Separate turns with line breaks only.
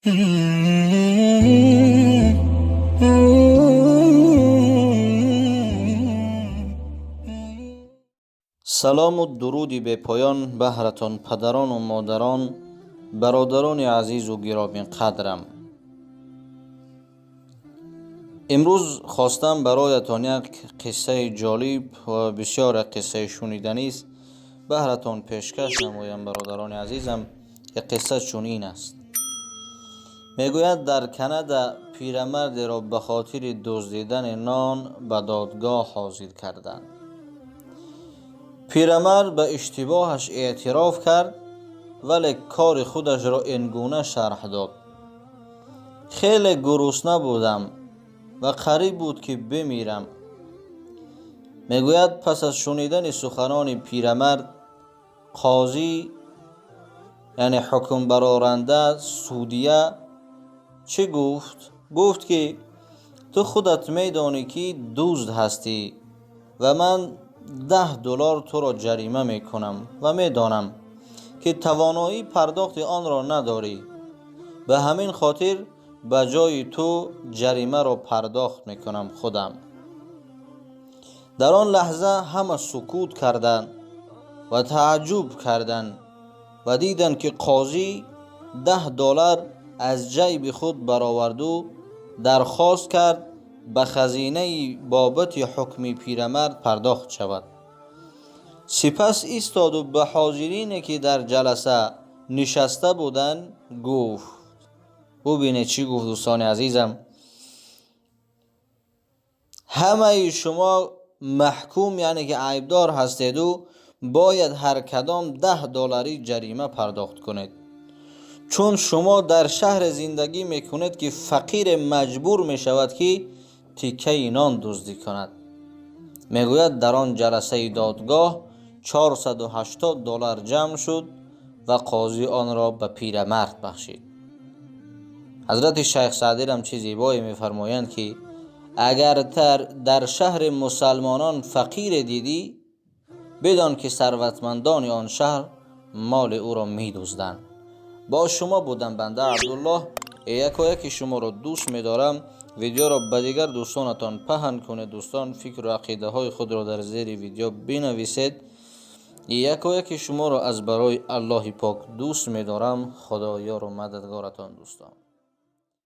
Салому дуруди бепоён баҳратон, падарону модарон, бародарони азизу гиромиқадрам. Имрӯз хостам бароятон як қиссаи ҷолиб ва бисёр як қиссаи шуниданист баҳратон пешкаш намоям. Бародарони азизам, ки қисса чунин аст. Мегӯяд, дар Канада пирамардеро ба хотири дуздидани нон ба додгоҳ ҳозир карданд. Пирамард ба иштибоҳаш эътироф кард, вале кори худашро ин гуна шарҳ дод: «Хеле гурусна будам ва қариб буд, ки бимирам». Мегӯяд, пас аз шунидани суханони пирамард, қозӣ, яъне ҳукмбароранда, судья, чӣ гуфт? Гуфт, ки ту худат медонӣ, ки дузд ҳастӣ, ва ман 10 доллар туро ҷарима мекунам ва медонам, ки тавоноии пардохти онро надорӣ. Ба ҳамин хотир ба ҷои ту ҷаримаро пардохт мекунам худам. Дар он лаҳза ҳама сукут карданд ва тааҷҷуб карданд ва диданд, ки қозӣ 10 доллар аз ҷайби худ бароварду дархост кард, ба хазинаи бобати ҳукми пирамард пардохт шавад. Сипас истоду ба ҳозирине, ки дар ҷаласа нишаста буданд, гуфт. Бубинед, чӣ гуфт, дӯстони азизам: «Ҳамаи шумо маҳкум, яъне ки айбдор ҳастеду бояд ҳар кадом 10 долларӣ ҷарима пардохт кунед, чун шумо дар шаҳре зиндагӣ мекунед, ки фақире маҷбур мешавад, ки тиккаи нон дуздӣ кунад». Мегӯяд, дар он ҷаласаи додгоҳ 480 доллар ҷамъ шуд ва қозӣ онро ба пирамард бахшид. Ҳазрати шайх Саъдирам чӣ зебое мефармоянд, ки агар дар шаҳри мусалмонон фақире дидӣ, бидон, ки сарватмандони он шаҳр моли ӯро медузданд. Бо шумо будам банда Абдуллоҳ. Якояки шуморо дӯст медорам. Видеоро ба дигар дӯстонатон паҳн кунед. Дӯстон, фикру ақидаҳои худро дар зери видео бинависед. Якояки шуморо аз барои Аллоҳи пок дӯст медорам. Худо ёру мададгоратон, дӯстон.